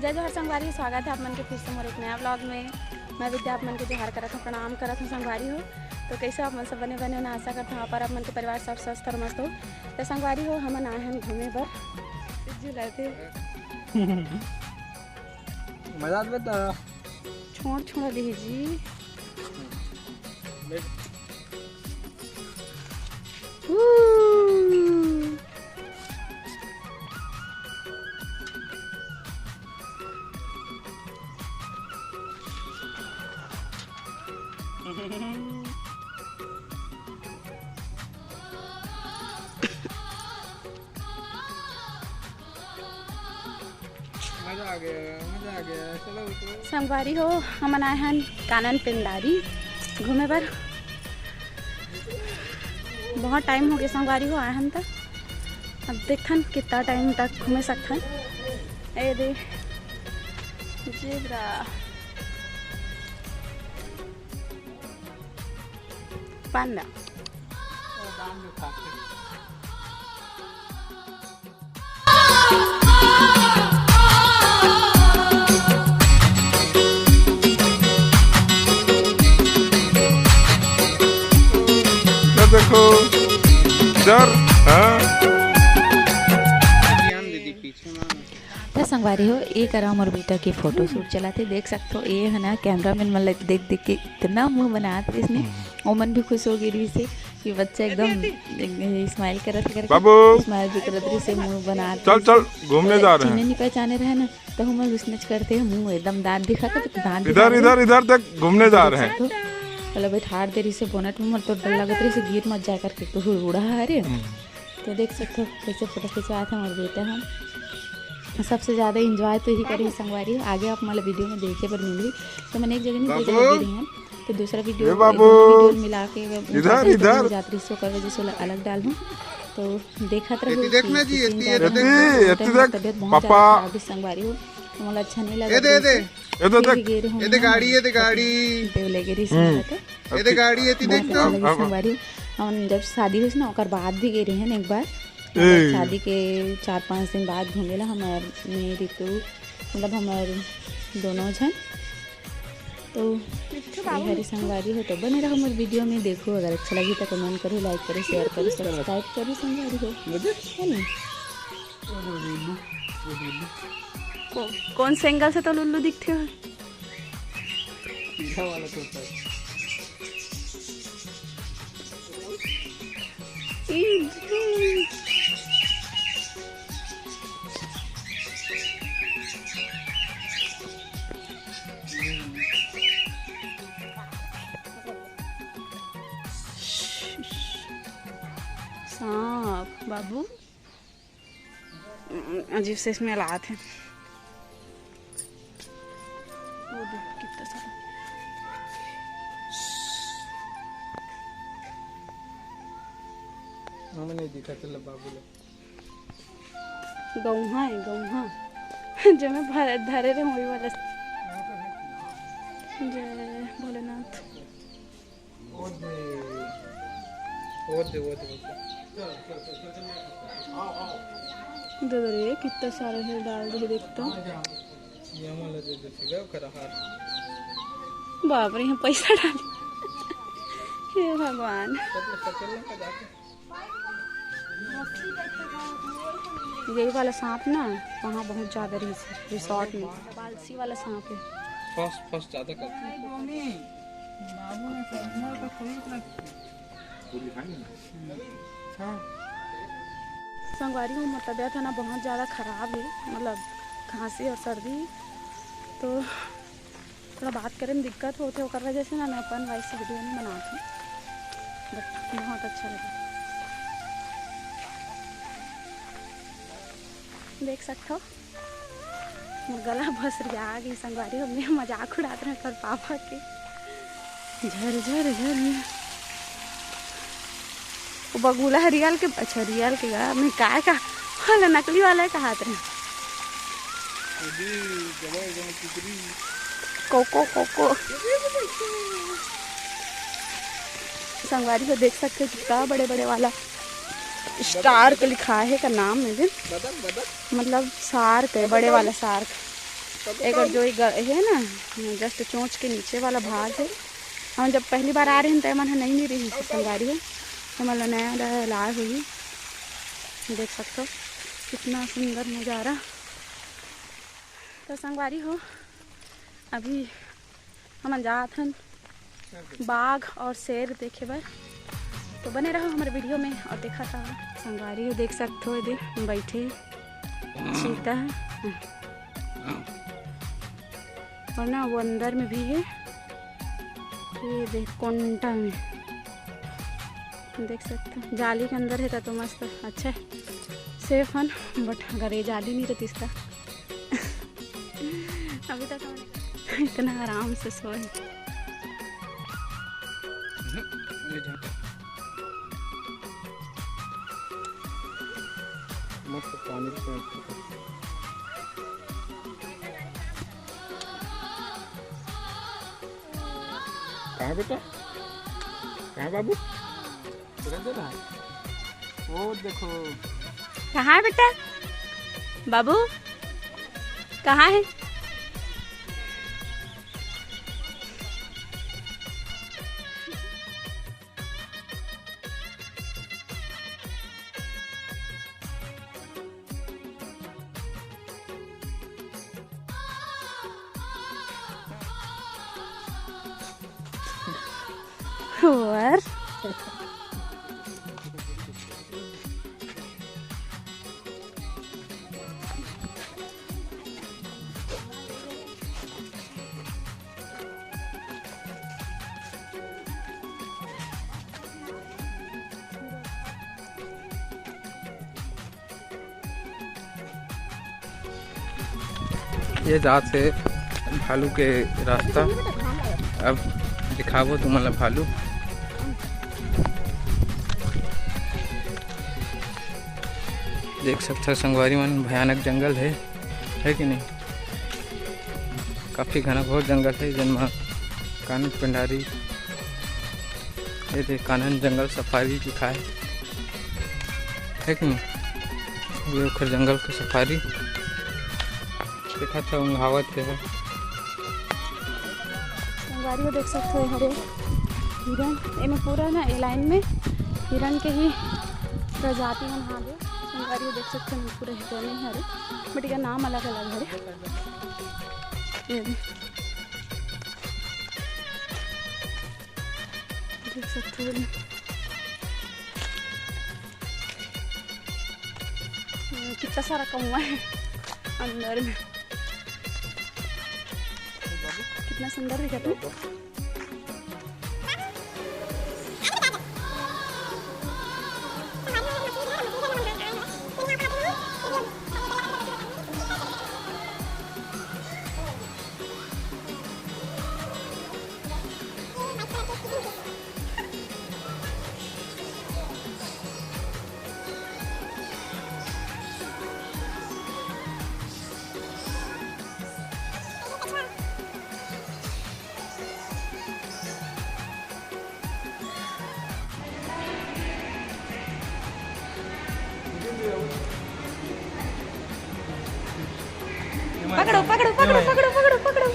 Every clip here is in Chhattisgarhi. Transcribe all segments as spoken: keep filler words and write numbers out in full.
जय जोहार संगवारी, स्वागत है आप मन के फिर से मोर एक नया vlog में। मैं विद्या आप मन के जोहार करत हूँ, प्रणाम करत हूँ संगवारी हो। तो कैसे आप मन सब बने बने हो ना, आशा करत हूँ आप और आप मन के परिवार सब स्वस्थ और मस्त हो। तो संगवारी हो, हमन आए हन घूमे बर। झूला थे। मजा आत बेटा। छोड़ छोड़ दे जी। मजा आ गया, मजा आ गया। चलो, उठो। संगवारी हो, हमन आए हन कानन पेंडारी घूमे बर। बहुत टाइम हो गया संगवारी हो आए हन त। अब देखथन कितना टाइम तक घूमे सकथन। ए दे जेबरा पांडा। ये देखो इधर, हाँ। त संगवारी हो, ए करा मोर बेटा के फोटो शूट चलाथे, देख सकथो। ए ह ना कैमरामैन मन ला देख देख के इतना मुंह बनात रहिस ने, ओमन भी खुश हो गे रहिस हे कि बच्चा एकदम smile करत हे करके, बाबू। Smile भी करत रहिस हे, मुंह बनात चल, रहिस हे। चल, घूमने जा रहे हैं। चिन्हे नहीं पहचाने रहे ना, तो हमन उसने करते हैं, मुंह एकदम दांत दिखा के, तो दांत इधर, दिखा इधर, इधर देख, घूमने जा रहे हैं। तो चलो बैठार दे रहिस हे बोनट में, मोर तो डर लगत रहिस हे गिर मत जाए करके, तो हुड़हुड़ा हरे। हम्म। तो देख सकते हो कैसे फोटो खिंचवाए थे हमारे बेटा हम। सबसे ज़्यादा एंजॉय तो यही करे संगवारी हो। आगे आप मतलब वीडियो में देखे बर मिलही। तो मैंने एक जगह नहीं, दो जगह दे रही हैं। तो दूसरा वीडियो, ए बाबू। दोनों वीडियो मिला के अगर इधर, इधर। जात रही सो कर वजह से अलग डाल हूँ। तो देखत रहो एती देखना कि जी, तीन एती, चार एती दिन देख, से एती देख, तबीयत बहुत पापा। ज़्यादा खराब है संगवारी हो। तो मतलब अच्छा नहीं लगा ये दे, दे। ये तो फिर देख। गिर हूँ ये दे मैं। गाड़ी, ये दे गाड़ी। तो ले गिरी हम्म। तो ये दे गाड़ी, ये ती बहुत देख अच्छा तो। लगे संगवारी। हम जब शादी होइस ना, ओकर बाद भी गे रहे हैं एक बार। ए। मतलब शादी के चार पाँच दिन बाद घूमे ला हम और मैं, रितु, मतलब हमार दोनों झन। तो ये हरी संगवारी हो तो बने रहो मोर वीडियो में, देखो अगर अच्छा लगी तो कमेंट करो, लाइक करो, शेयर करो, सब्सक्राइब करो संगवारी हो, है ना? को-, कौन से एंगल से तो लुल्लू दिखते हो? पीछा वाला तोता है। ई, ई। सांप बाबू। अजीब से इसमें हालात है। वो दे, कितना सारा। हमें नहीं दिखा, चल बाबू ले। गौहा है, गौहा। जो मैं भर-, धरे रहे वही वाला। जय भोलेनाथ। ओदे, ओदे, ओदे, ओदे। दे दे रे, कितना सारा है, डाल दे, देख तो। ये वाला दे दे, ठीक है, ओकर हार। बाप रे, यहाँ पैसा डाल। हे भगवान। सब लोग सकेला का जाके। यही वाला सांप ना वहाँ बहुत ज्यादा रही, रिसोर्ट में। आलसी वाला सांप है। फर्स्ट, फर्स्ट ज्यादा करते हैं। संगवारी हो, मोर तबीयत है ना बहुत ज्यादा खराब है, मतलब खांसी और सर्दी, तो थोड़ा बात करे में दिक्कत होथे, ओकर वजह से ना मैं अपन वॉइस वीडियो नहीं बनात हूँ। But बहुत अच्छा लगा, देख सकथो मोर गला भसरिया गे संगवारी हो, मैं मजाक उड़ात रहे कर पापा के। झर झर झर। वो बगुला ह रियल के, अच्छा रियल के गा, मैं काय का वाला नकली वाला है कहात रहे। कोको कोको। संगवारी हो देख सकते हो कितना बड़े बड़े वाला स्टार के लिखा है का नाम है। मतलब शार्क है, बड़े वाला शार्क। एकर जो ये ग-, हे ना, just चोंच के नीचे वाला भाग हे। हम जब पहली बार आ रहे हैं, तो एमन ह नहीं मिली रही संगवारी हो, हमन ला नया नया लाए होही। देख सकथो कितना सुंदर नज़ारा। तो संगवारी हो, अभी हमन जात हन बाघ और शेर देखे बर। तो बने रहो हमारे वीडियो में और देखा था। संगवारी हो, देख सकथो, एदे बैठे चीता हे। और ना, वो अंदर में भी हे, ये देख, कोंटा में देख सकथो, जाली के अंदर हे, त तो मस्त अच्छा हे, safe हन। But अगर ये जाली नहीं रहती इसका, अभी तक हम इतना आराम से सोए। मस्त पानी के साथ। कहाँ बेटा? कहाँ बाबू? वो देखो। कहाँ है बेटा? बाबू, कहाँ है? और ये जात हे भालू के रास्ता। अब दिखाबो तुमन ला भालू। देख सकथो संगवारी मन, भयानक जंगल हे, हे कि नहीं? काफी घना घोर जंगल हे, जेन म कानन पेंडारी, ये दे कानन जंगल सफारी लिखाय हे, हे कि नहीं? ये ओखर जंगल के सफारी। देखत हे, ऊँघावत हे। संगवारी हो, देख सकथो, ये हरे हिरन, एमे पूरा ना, ये लाइन में हिरन के ही प्रजाति मन हावे। संगवारी हो, देख सकथो, एमे पूरा हिरन ही हरे, but एकर नाम अलग-अलग हरे। ये दे। देख सकथो, कितना सारा कौआ है अंदर में। कितना सुंदर दिखत हे। पकड़ो, पकड़ो, पकड़ो, पकड़ो, पकड़ो, पकड़ो।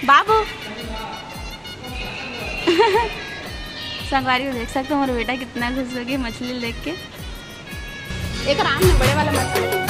बाबू। संगवारी हो, देख सकथो, मोर बेटा कितना खुश हो गे मछली देख के। एक राम में बड़े वाला मछली।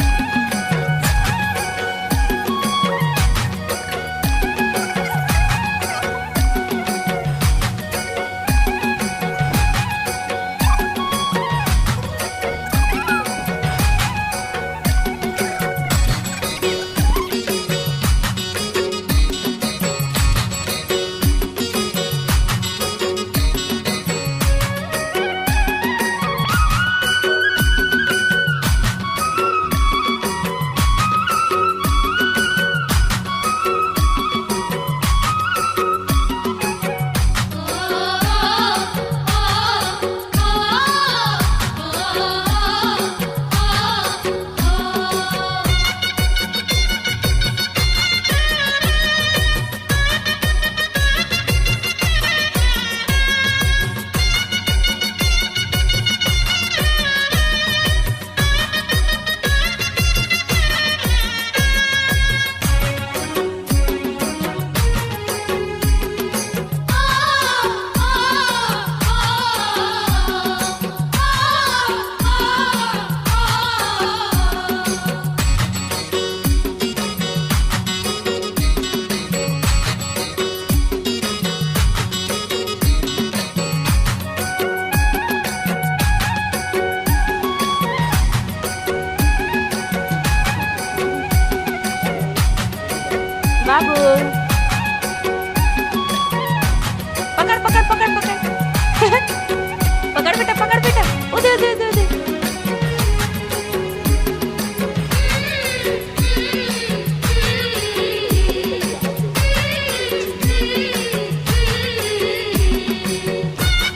बाबू, पकड़, पकड़, पकड़, पकड़। पकड़ बेटा, पकड़ बेटा। ओ दे, ओ दे, ओ दे, ओ दे।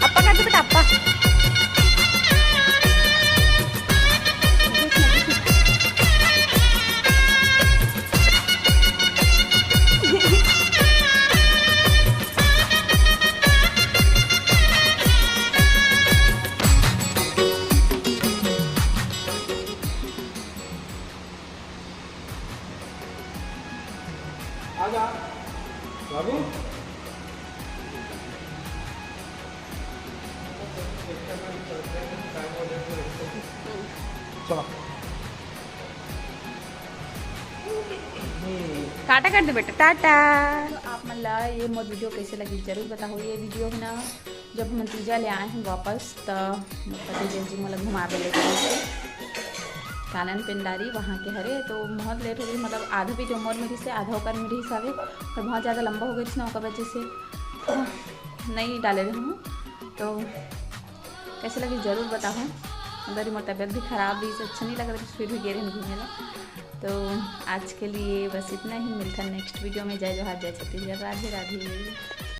अब पकड़ दे बेटा, अब पकड़। आजा बाबू। चलो। टाटा कर दे बेटा, टाटा। तो आप मन ला ये मोर वीडियो कैसे लगी, जरूर बताओ। ये वीडियो है ना, जब हम तीजा ले आए हैं वापस, तो मोर पति देव जी मोला घुमावे ले गए थे कानन पेंडारी, वहाँ के हरे। तो बहुत लेट हो गई, मतलब आधा वीडियो मोर में से आधा ओकर में रहिस हवे, और बहुत ज़्यादा लंबा हो गई थी ना, ओकर वजह से नहीं डाले रहे हूँ। तो कैसे लगी जरूर बताओ। अगर मोर तबीयत भी खराब रही, अच्छा नहीं लग रहा, फिर भी गे रहे घूमे ला। तो आज के लिए बस इतना ही, मिलता है नेक्स्ट वीडियो में। जय जोहार, जय छत्तीसगढ़, राधे राधे।